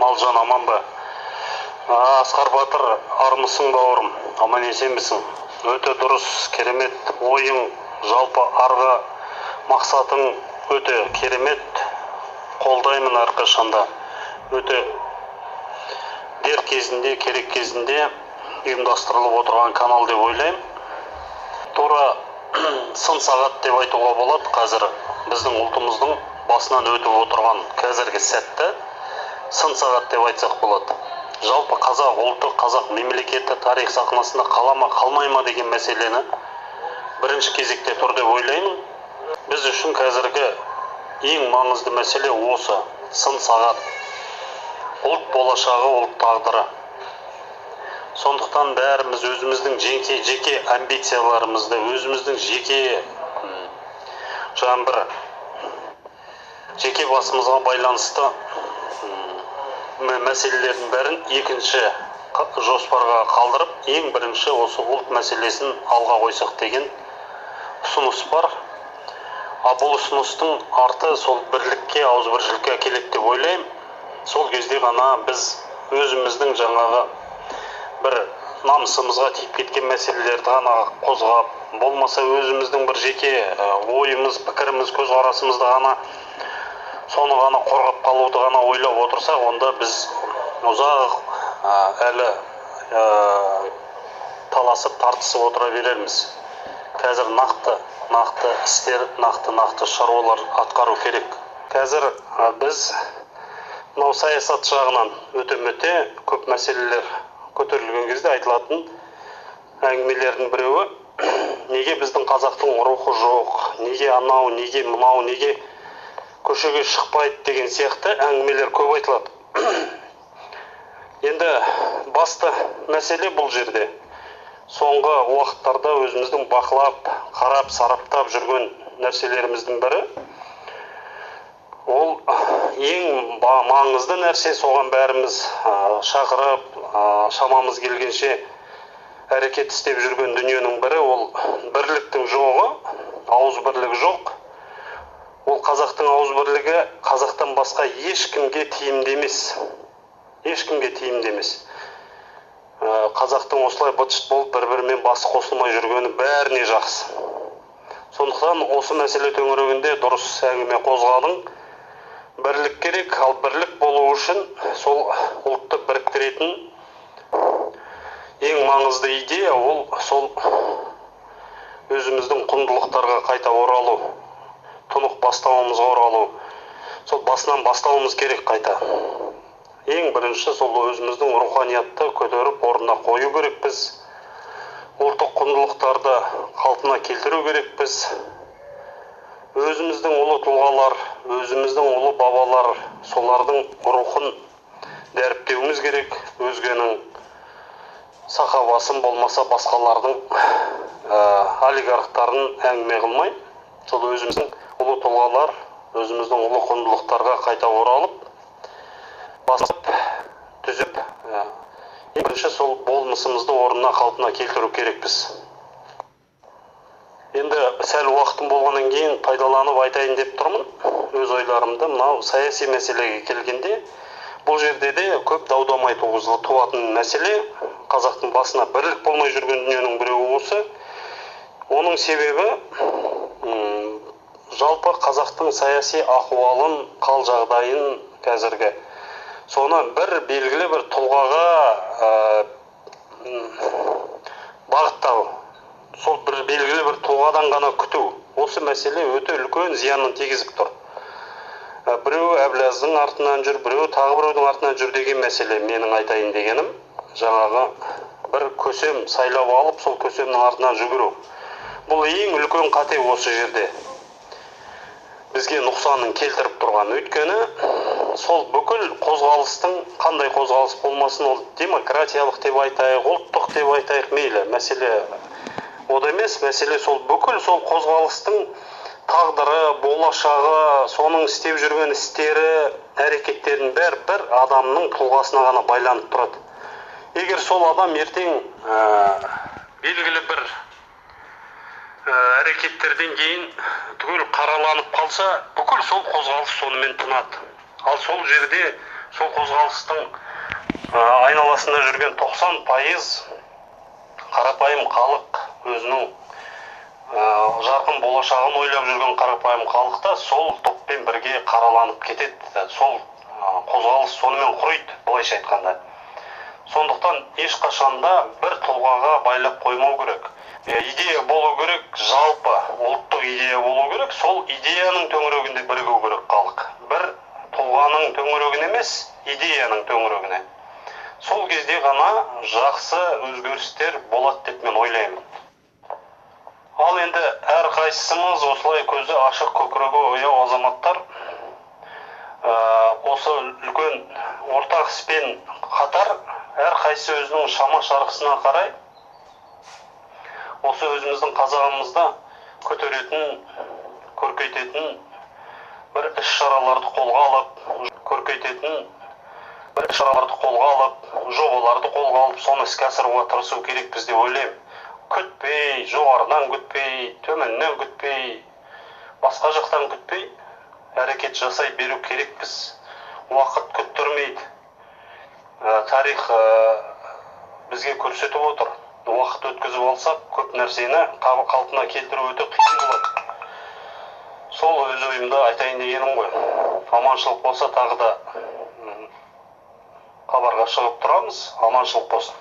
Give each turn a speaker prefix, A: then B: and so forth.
A: Мал-жан аман ба? Асқар батыр, армысың, бауырым, аман есенбісің? Өте дұрыс, керемет ойың, жалпы арғы мақсатың өте керемет, қолдаймын әрқашанда. Өте дер кезінде, керек кезінде ұйымдастырылып отырған канал деп ойлаймын. Тура сын сағат деп айтуға болады, қазір біздің ұлтымыздың басынан өтіп отырған қазіргі сәтті сын сағат деп айтсақ болады. Жалпы қазақ ұлты, қазақ мемлекеті тарих сахнасында қала ма, қалмай ма деген мәселені бірінші кезекте тұр деп ойлаймын. Біз үшін қазіргі ең маңызды мәселе осы сын сағат. Ұлт болашағы, ұлт тағдыры. Сондықтан бәріміз өзіміздің жеке амбицияларымызды, өзіміздің жеке жаңа бір жеке басымызға байланысты мәселелердің бәрін екінші жоспарға қалдырып, ең бірінші осы ұлт мәселесін алға қойсақ деген ұсыныс бар. А бұл ұсыныстың арты сол бірлікке, ауызбіршілікке әкеледі деп ойлаймын. Сол кезде ғана біз өзіміздің жаңағы бір намысымызға тиіп кеткен мәселелерді ғана қозғап, болмаса өзіміздің бір жеке ойымыз, пікіріміз, көзқарасымызды ғана, соны ғана қорғап қалуды ғана ойлап отырсақ, онда біз ұзақ әлі таласып, тартысып отыра берерміз. Қазір нақты істер, нақты шаруалар атқару керек. Қазір біз мынау саясат жағынан өте-мөте көп мәселелер көтерілген кезде айтылатын әңгімелердің біреуі: неге біздің қазақтың рухы жоқ, неге анау, неге мынау, неге көшеге шықпайды деген сияқты әңгімелер көп айтылады. Енді басты мәселе бұл жерде соңғы уақыттарда өзіміздің бақылап, қарап, сараптап жүрген нәрселеріміздің бірі, ол ең маңызды нәрсе, соған бәріміз шақырып, шамамыз келгенше әрекет істеп жүрген дүниенің бірі ол бірліктің жоғы, ауызбірлік жоқ. Ол қазақтың ауызбірлігі қазақтан басқа ешкімге тиімді емес. Ешкімге тиімді емес. Қазақтың осылай быт-шыт болып бір-бірімен басы қосылмай жүргені бәріне жақсы. Сондықтан осы мәселе төңірегінде дұрыс әңгіме қозғадың. Бірлік керек, ал бірлік болу үшін сол ұлтты біріктіретін ең маңызды идея ол сол өзіміздің құндылықтарға қайта оралу, тұнық бастауымызға оралу. Сол басынан бастауымыз керек қайта. Ең бірінші сол өзіміздің руханиятты көтеріп орнына қою керекпіз. Ұлттық құндылықтарды қалпына келтіру керекпіз. Өзіміздің ұлы тұлғалар, өзіміздің ұлы бабалар, солардың рухын дәріптеуіміз керек. Өзгенің сахабасын болмаса басқалардың олигархтарын әңгіме қылмай, сол өзіміздің ұлы тұлғалар, өзіміздің ұлы құндылықтарға қайта оралып, басып, түзеп, ең бірінші сол болмысымызды орнына, қалпына келтіру керекпіз. Енді сәл уақытым болғаннан кейін пайдаланып айтайын деп тұрмын өз ойларымды. Мынау саяси мәселеге келгенде, бұл жерде де көп дау-дамай туатын мәселе, қазақтың басына бірлік болмай жүрген дүниенің біреуі осы. Оның себебі жалпы қазақтың саяси ахуалын, қал жағдайын қазіргі соны бір белгілі бір тұлғаға бағыттау, сол бір белгілі бір тұлғадан ғана күту, осы мәселе өте үлкен зиянын тигізіп тұр. Біреуі Әбляздің артынан жүр, біреуі тағы біреудің артынан жүр деген мәселе. Менің айтайын дегенім, жаңағы бір көсем сайлап алып, сол көсемнің артынан жүгіру. Бұл ең үлкен қате осы жерде. Бізге нұқсанын келтіріп тұрған. Өйткені сол бүкіл қозғалыстың, қандай қозғалыс болмасын, ол демократиялық деп айтайық, ұлттық деп айтайық, мейлі, мәселе ода емес, мәселе сол бүкіл сол қозғалыстың тағдыры, болашағы, соның істеп жүрген істері, әрекеттерінің бәрі бір адамның тұлғасына ғана байланып тұрады. Егер сол адам ертең белгілі бір әрекеттерден кейін түгел қараланып қалса, бүкіл сол қозғалыс сонымен тынады. Ал сол жерде Сол қозғалыстың айналасында жүрген 90% қарапайым халық, өзінің жарқын болашағын ойлап жүрген қарапайым халық та сол топпен бірге қараланып кетеді. Сол қозғалыс сонымен құриды, былайша айтқанда. Сондықтан ешқашанда бір тұлғаға байлап қоймау керек. Идея болу керек, жалпы ұлттық идея болу керек. Сол идеяның төңірегінде бірігу керек халық. Бір тұлғаның төңірегіне емес, идеяның төңірегіне. Сол кезде ғана жақсы өзгерістер болады деп мен ойлаймын. Ал енді әрқайсымыз осылай көзі ашық, көкірегі ояу азаматтар осы үлкен ортақ іспен қатар әрқайсысы өзінің шама шарқысына қарай осы өзіміздің қазағымызда көтеретін, көркейтетін бір іс-шараларды қолға алып, көркейтетін бір іс-шараларды қолға алып, жобаларды қолға алып, соны іске асыруға тырысу керекпіз деп ойлаймын. Күтпей, жоғарыдан күтпей, төменнен күтпей, басқа жақтан күтпей әрекет жасай беру керекпіз. Уақыт күттірмейді. Тарих бізге көрсетіп отыр. Уақыт өткізіп алсақ, көп нәрсені қалпына келтіру өте қиын болады. Сол өз ойымды айтайын дегенім ғой. Аманшылық болса тағы да хабарға шығып тұрамыз. Аманшылық болсын.